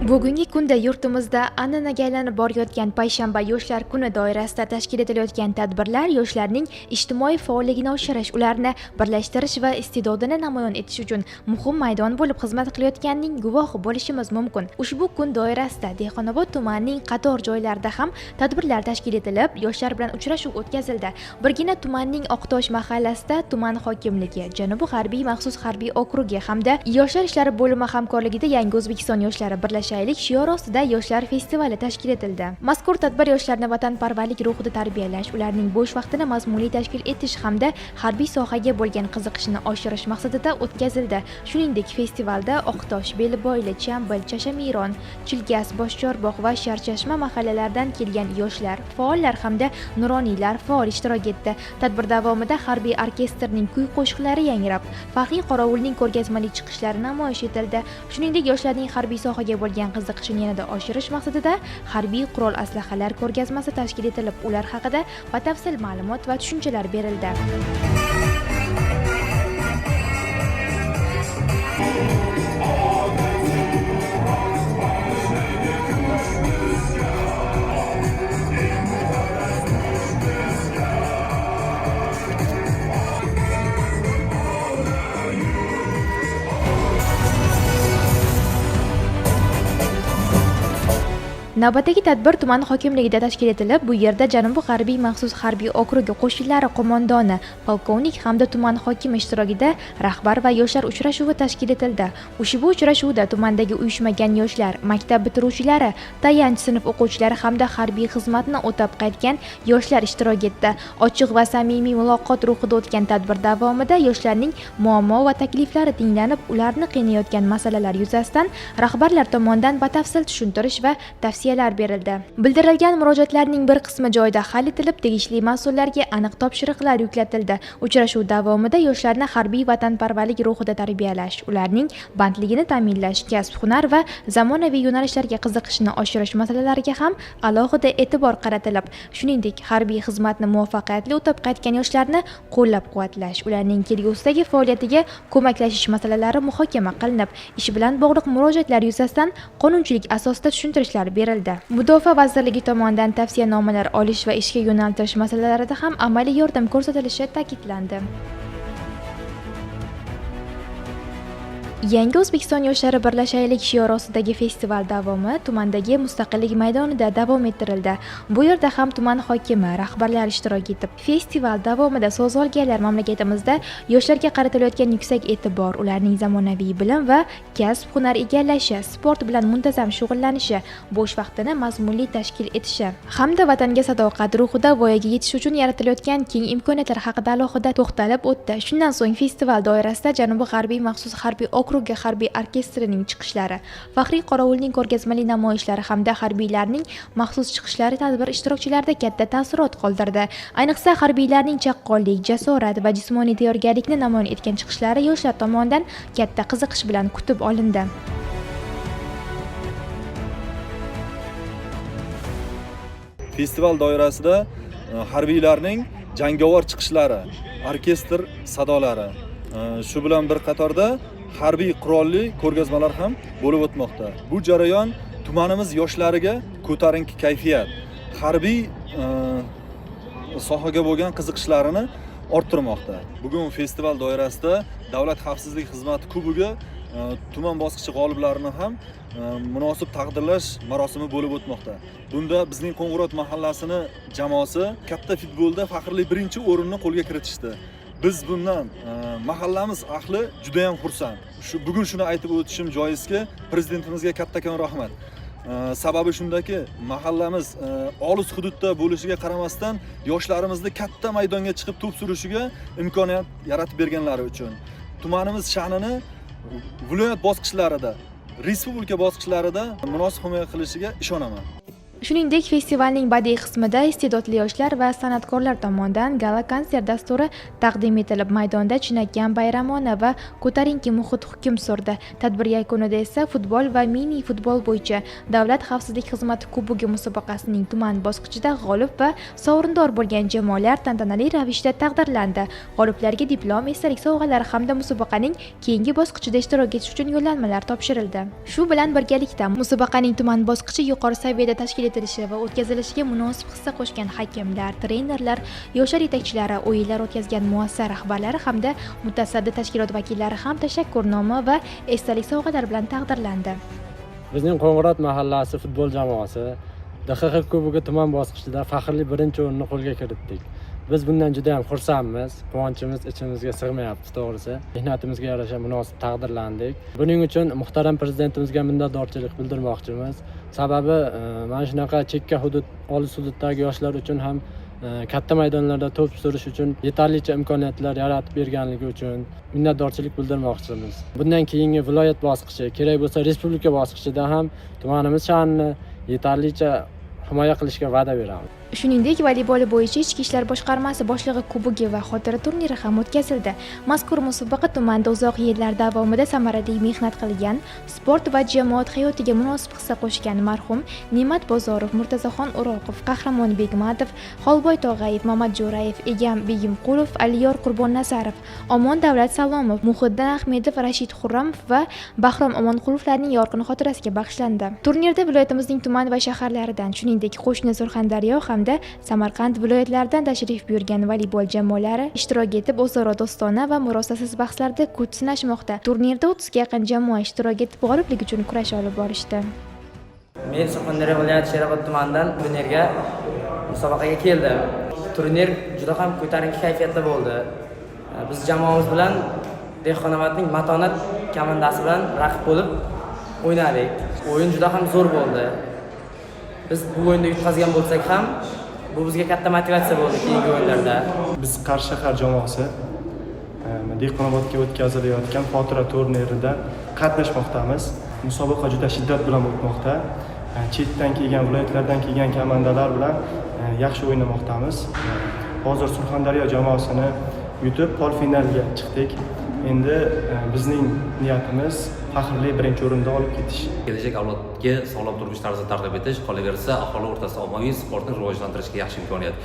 Bugungi kunda yurtimizda an'anaga aylanib borayotgan payshanba yoshlar kuni doirasida tashkil etilayotgan tadbirlar yoshlarning ijtimoiy faolligini oshirish, ularni birlashtirish va iste'dodini namoyon etish uchun muhim maydon bo'lib xizmat qilayotganining guvohi bo'lishimiz mumkin. Ushbu kun doirasida Dehqonobod tumanining qator joylarida ham tadbirlar tashkil etilib, yoshlar bilan uchrashuv o'tkazildi. Birgina tumanning Oqtosh mahallasida tuman hokimligi, Janubi-G'arbiy maxsus harbiy okrugi hamda Yoshlar ishlari bo'limi hamkorligida Yangi O'zbekiston yoshlari birlashaylik shiori ostida yoshlar festivali tashkil etildi. Mazkur tadbir yoshlarni vatanparvarlik ruhida tarbiyalash, ularning bo'sh vaqtini mazmunli tashkil etish hamda harbiy sohaga bo'lgan qiziqishini oshirish maqsadida o'tkazildi. Shuningdek, festivalda Oqtosh, Belboyli, Chambil, Chashamiron, Chilkas, Boshchorbog' va Sharchashma mahallalaridan kelgan yoshlar, faollar hamda nuroniylar faol ishtirok etdi. Tadbir davomida harbiy orkestrning kuy-qo'shiqlari yangrab, faxriy qorovulning ko'rgazmali chiqishlari namoyish etildi. Shuningdek, yoshlarning harbiy sohaga bo'lgan qiziqishini yanada oshirish maqsadida harbiy qurol aslahalar ko'rgazmasi tashkil etilib, ular haqida batafsil ma'lumot va tushunchalar berildi. Navbatdagi tadbir tuman hokimligida tashkil etilib, bu yerda Janubi-G'arbiy maxsus harbiy okrugi qo'shinlari qo'mondoni, polkovnik hamda tuman hokimi ishtirokida rahbar va yoshlar uchrashuvi tashkil etildi. Ushbu uchrashuvda tumandagi uyushmagan yoshlar, maktab bitiruvchilari, tayanch sinf o'quvchilari hamda harbiy xizmatni o'tab qaytgan yoshlar ishtirok etdi. Ochiq va samimiy muloqot ruhida o'tgan tadbir davomida yoshlarning muammo va takliflari tinglanib, ularni qiynayotgan masalalar yuzasidan rahbarlar tomonidan batafsil tushuntirish va tavsiyalar berildi. Bildirilgan murojaatlarning bir qismi joyida hal etilib, tegishli mas'ullarga aniq topshiriqlar yuklatildi. Uchrashuv davomida yoshlarni harbiy vatanparvarlik ruhida tarbiyalash, ularning bandligini ta'minlash, kasb-hunar va zamonaviy yo'nalishlarga qiziqishini oshirish masalalariga ham alohida e'tibor qaratilib, shuningdek, harbiy xizmatni muvaffaqiyatli o'tab qaytgan yoshlarni qo'llab-quvvatlash, ularning kelgusidagi faoliyatiga ko'maklashish masalalari muhokama qilinib, ish bilan bog'liq murojaatlar yuzasidan qonunchilik asosida tushuntirishlar berildi. Mudofaa vazirligi tomonidan tavsiyanomalar olish va ishga yo'naltirish masalalarida ham amaliy yordam ko'rsatilishi ta'kidlandi. Yangi O'zbekiston yoshlari birlashaylik shiori ostidagi festival davomi tumandagi Mustaqillik maydonida davom ettirildi. Bu yerda ham tuman hokimi, rahbarlar ishtirok etib, festival davomida so'z olganlar mamlakatimizda yoshlarga qaratilayotgan yuksak e'tibor, ularning zamonaviy bilim va kasb-hunar egallashi, sport bilan muntazam shug'ullanishi, bo'sh vaqtini mazmunli tashkil etishi hamda vatanga sadoqat ruhida voyaga yetish uchun yaratilayotgan keng imkoniyatlar haqida alohida to'xtalib o'tdi. Shundan so'ng festival doirasida Janubi-G'arbiy maxsus harbiy okrugi harbiy orkestrining chiqishlari, faxriy qorovulning ko'rgazmali namoyishlari hamda harbiylarning maxsus chiqishlari tadbir ishtirokchilarida katta taassurot qoldirdi. Ayniqsa, harbiylarning chaqqonlik, jasorat va jismoniy tayyorgarlikni namoyon etgan chiqishlari yoshlar tomonidan katta qiziqish bilan kutib olindi. Festival doirasida harbiylarning jangovar chiqishlari, orkestr sadolari, shu bilan bir qatorda harbiy qurolli ko'rgazmalar ham bo'lib o'tmoqda. Bu jarayon tumanimiz yoshlariga ko'tarinki kayfiyat, harbiy sohaga bo'lgan qiziqishlarini orttirmoqda. Bugun festival doirasida Davlat xavfsizlik xizmati kubogi tuman bosqichi g'oliblarini ham munosib taqdirlash marosimi bo'lib o'tmoqda. Bunda bizning Qo'ng'irot mahallasini jamoasi katta futbolda faxrli birinchi o'rinni qo'lga kiritishdi. Biz bundan mahallamiz ahli juda ham xursand. Shu bugun shuni aytib o'tishim joizki, prezidentimizga kattakon rahmat. Sababi shundaki, mahallamiz olis hududda bo'lishiga qaramasdan yoshlarimizni katta maydonga chiqib to'p surishiga imkoniyat yaratib berganlari uchun tumanimiz sha'nini viloyat bosqichlarida, respublika bosqichlarida munosib himoya qilishiga ishonaman. Shuningdek, festivalning badiiy qismida iste'dodli yoshlar va san'atkorlar tomonidan gala konsert dasturi taqdim etilib, maydonda chinakam bayramona va ko'tarinki muhit hukm surdi. Tadbir yakunida esa futbol va mini futbol bo'yicha Davlat xavfsizlik xizmati kubogi musobaqasining tuman bosqichida g'olib va sovrindor bo'lgan jamoalar tantanali ravishda taqdirlandi. G'oliblarga diplom, esdalik sovg'alari hamda musobaqaning keyingi bosqichida ishtirok etish uchun yo'llanmalar topshirildi. Shu bilan birgalikda musobaqaning tuman bosqichi yuqori saviyada tashkil etilishi va o'tkazilishiga munosib hissa qo'shgan hakamlar, trenerlar, yoshlar yetakchilari, o'yinlar o'tkazgan muassasa rahbarlari hamda mutasaddi tashkilot vakillari ham tashakkurnoma va esdalik sovg'alar bilan taqdirlandi. Bizning Qo'ng'irot mahallasi futbol jamoasi DXX Kubogi tuman bosqichida faxrli birinchi o'rinni qo'lga kiritdik. Biz bundan juda ham xursandmiz, quvonchimiz ichimizga sig'mayapti to'g'risi. Mehnatimizga yarasha munosib taqdirlandik. Buning uchun muhtaram prezidentimizga minnatdorchilik bildirmoqchimiz. Sababi mana shunaqa chekka hudud, olis hududdagi yoshlar uchun ham katta maydonlarda to'p surish uchun yetarlicha imkoniyatlar yaratib berganligi uchun minnatdorchilik bildirmoqchimiz. Bundan keyingi viloyat bosqichi, kerak bo'lsa respublika bosqichida ham tumanimiz sha'nini yetarlicha himoya qilishga va'da beramiz. Shuningdek, voleybol bo'yicha Ichki ishlar boshqarmasi boshlig'i kubogi va xotira turniri ham o'tkazildi. Mazkur musobaqa tumanda uzoq yillar davomida samarali mehnat qilgan, sport va jamoat hayotiga munosib hissa qo'shgan marhum Ne'mat Bozorov, Murtazoxon O'roqov, Qahramon Begmatov, Xolboy Tog'ayev, Mamat Jo'rayev, Egam Begimqulov, Aliyor Qurbonnazarov, Omon Davlat Salomov, Muhiddin Ahmedov, Rashid Xurramov va Bahrom Omonqulovlarning yorqin xotirasiga bag'ishlandi. Turnirda viloyatimizning tuman va shaharlaridan, shuningdek, qo'shni Surxondaryo hamda Samarqand viloyatlaridan tashrif buyurgan voleybol jamoalari ishtirok etib, o'zaro do'stona va murosasiz bahslarda kuch sinashmoqda. Turnirda 30 ga yaqin jamoa ishtirok etib, g'oliblik uchun kurash olib borishdi. Men Surxondaryo viloyati Sherobod tumanidan turnirga, musobaqaga keldim. Turnir juda ham ko'tarinki kayfiyatda bo'ldi. Biz jamoamiz bilan Dehqonobodning Matonat komandasi bilan raqib bo'lib o'ynadik. O'yin juda ham zo'r bo'ldi. Biz bu o'yinda yutqazgan bo'lsak ham, bu bizga katta motivatsiya bo'ldi keyingi o'yinlarda. Biz Qarshi shahar jamoasi Dehqonobodga o'tkazilayotgan xotira turnirida qatnashmoqdamiz. Musobaqa juda shiddat bilan o'tmoqda. Chetdan kelgan, viloyatlardan kelgan komandalar bilan yaxshi o'ynamoqdamiz. Hozir Surxondaryo jamoasini yutib, polfinalga chiqdik. Endi bizning niyatimiz faxrli birinchi o'rinda olib ketish. Kelajak avlodga sog'lom turmush tarzini targ'ib etish, qolaversa, aholi o'rtasida ommaviy sportni rivojlantirishga yaxshi imkoniyat.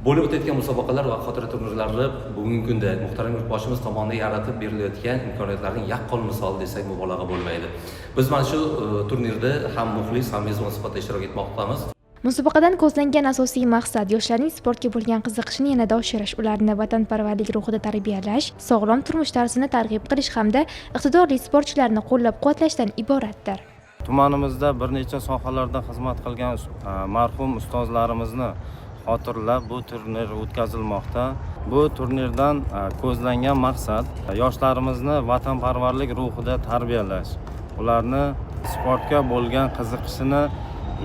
Bo'lib o'tayotgan musobaqalar va xotira turnirlari bugungi kunda muhtaram yurtboshimiz tomonidan yaratib berilayotgan imkoniyatlarning yaqqol misoli desak mubolag'a bo'lmaydi. Biz mana shu turnirda ham muxlis, ham mezbon sifatida ishtirok etmoqdamiz. Musobaqadan ko'zlangan asosiy maqsad yoshlarning sportga bo'lgan qiziqishini yanada oshirish, ularni vatanparvarlik ruhida tarbiyalash, sog'lom turmush tarzini targ'ib qilish hamda iqtidorli sportchilarni qo'llab-quvvatlashdan iboratdir. Tumanimizda bir necha sohalarda xizmat qilgan marhum ustozlarimizni xotirlab bu turnir o'tkazilmoqda. Bu turnirdan ko'zlangan maqsad yoshlarimizni vatanparvarlik ruhida tarbiyalash, ularni sportga bo'lgan qiziqishini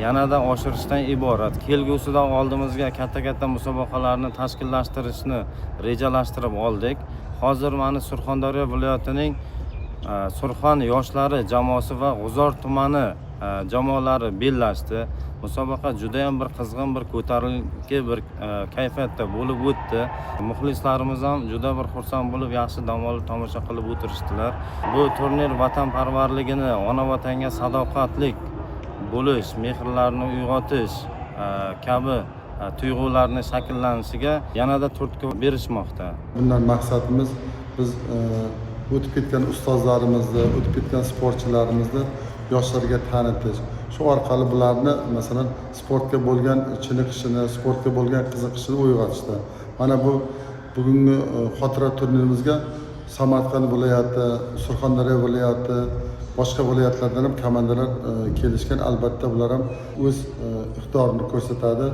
yanada oshirishdan iborat. Kelgusida oldimizga katta-katta musobaqalarni tashkillashtirishni rejalashtirib oldik. Hozir mana Surxondaryo viloyatining Surxon yoshlari jamoasi va G'uzor tumani jamoalari bellashdi. Musobaqa juda ham bir qizg'in, bir ko'tarinki bir kayfiyatda bo'lib o'tdi. Muxlislarimiz ham juda bir xursand bo'lib, yaxshi dam olib tomosha qilib o'tirishdilar. Bu turnir vatanparvarligini, ona vatanga sadoqatlik bo'lish, mehrlarni uyg'otish kabi tuyg'ularni shakllanishiga yanada turtki berishmoqda. Bundan maqsadimiz biz o'tib ketgan ustozlarimizni, o'tib ketgan sportchilarimizni yoshlarga tanitish. Shu orqali bularni, masalan, sportga bo'lgan chiniqishini, sportga bo'lgan qiziqishini uyg'otishda. Mana bu bugungi xotira turnirimizga Samarqand viloyati, Surxondaryo viloyati, boshqa viloyatlardan ham komandalar kelishgan. Albatta bular ham o'z iqtidorini ko'rsatadi.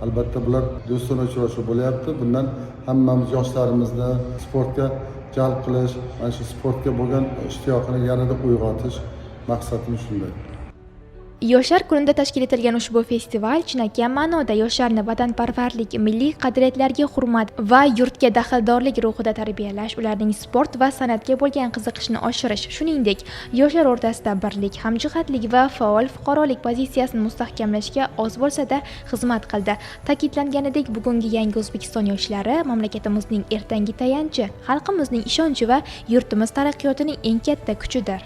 Albatta bular do'stona uchrashuv bo'lyapti. Bundan hammamiz yoshlarimizni sportga jalb qilish, mana shu sportga bo'lgan ishtiyoqini yanada uyg'otish maqsadimiz shunday. Yoshlar kunida tashkil etilgan ushbu festival chinakam ma'noda yoshlarni vatanparvarlik, milliy qadriyatlarga hurmat va yurtga daxldorlik ruhida tarbiyalash, ularning sport va san'atga bo'lgan qiziqishini oshirish, shuningdek, yoshlar o'rtasida birlik, hamjihatlik va faol fuqarolik pozitsiyasini mustahkamlashga oz bo'lsa-da xizmat qildi. Ta'kidlanganidek, bugungi yangi O'zbekiston yoshlari mamlakatimizning ertangi tayanchi, xalqimizning ishonchi va yurtimiz taraqqiyotining eng katta kuchidir.